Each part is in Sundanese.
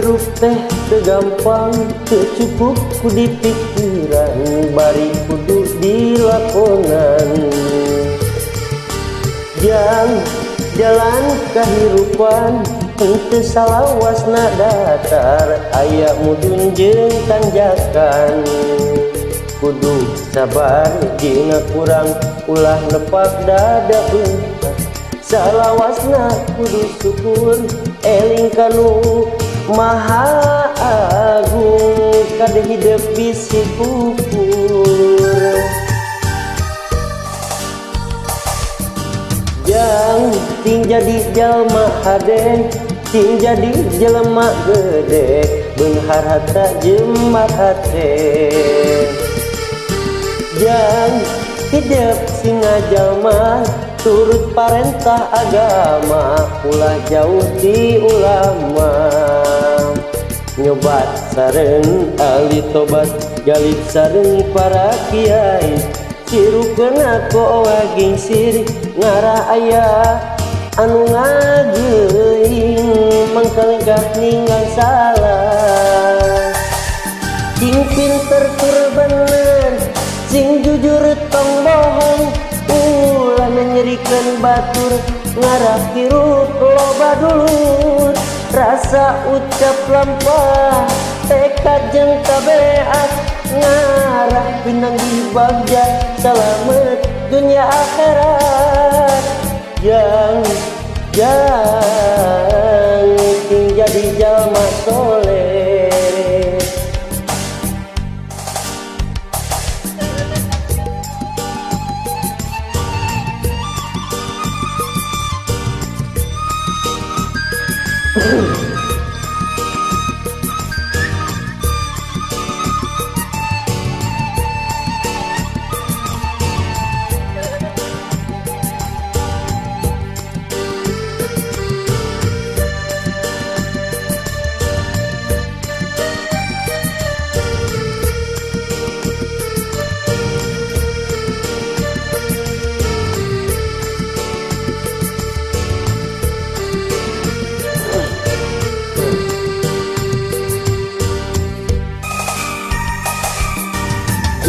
Hirup teh teu gampang, teu cukup ku dipikiran, bari kudu dilakonan. Jang jalan kahirupan henteu salawasna datar, aya mudun jeung tanjakan. Kudu sabar jeung kurang, ulah nepak dada beunghar. Salawasna kudu syukur, eling kanu Maha Agung, kade hidup bisi kukur. Jang ting jadi jalma hade, ting jadi jelema gede, beunghar harta jemar hate. Jang hidup singa jalma, turut parentah agama, ulah jauh ti ulama. Nyobat sareng ahli tobat, galip sareng para kiai, tirukeun ku gingsir, ngarah aya anu ngageuing, mangkalengkah ninggal salah. Sing pinter tur bener, sing jujur tong bohong, ulah nyerikeun batur, ngarah hirup loba dulur. Rasa ucap lampah, tekad jeung tabeat, ngarah pinanggih bagja, salamet dunia akhirat. Jang jang ting jadi jalma soleh.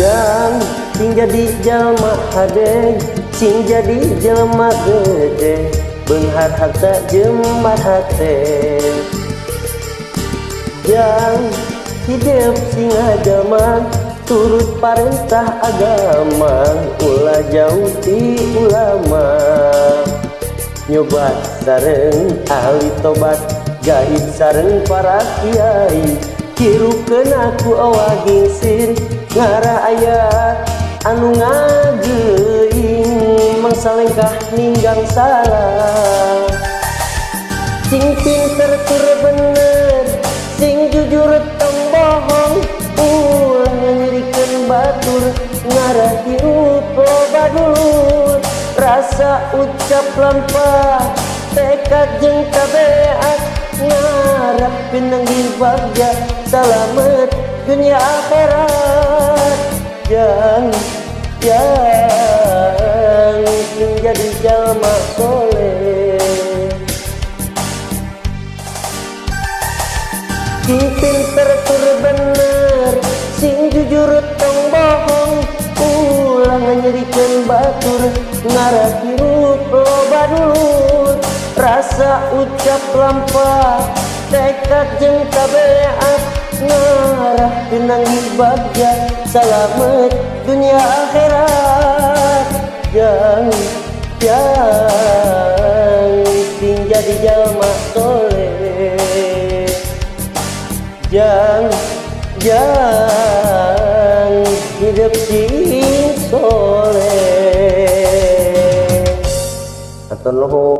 Jang sing jadi jalma hade, sing jadi jelema gede, beunghar harta jemar hate. Jang hidup singa jalma, turut parentah agama, ulah jauh ti ulama. Nyobat sareng ahli tobat, gaib sareng para kiai, tirukeun ku awah gingsir, ngarah aya anu ngageuing, mangsa lengkah ninggang salah. Sing pinter tur bener, sing jujur tong bohong, ulah nyerikeun batur, ngarah hirup loba dulur. Rasa ucap lampah, tekad jeung tabeat, ngarah pinanggih bagja, salamet dunia akhirat. Jang jang sing jadi jalma soleh. Sing pinter tur bener, sing jujur tong bohong, ulah nyerikeun batur, ngarah hirup loba dulur. Rasa ucap lampah, tekad jeung tabeat, ngarah pinanggih bagja, salamet dunia akhirat. Jang jang sing jadi jalma soleh. Jang jang hidup sing soleh. Atur nuhun.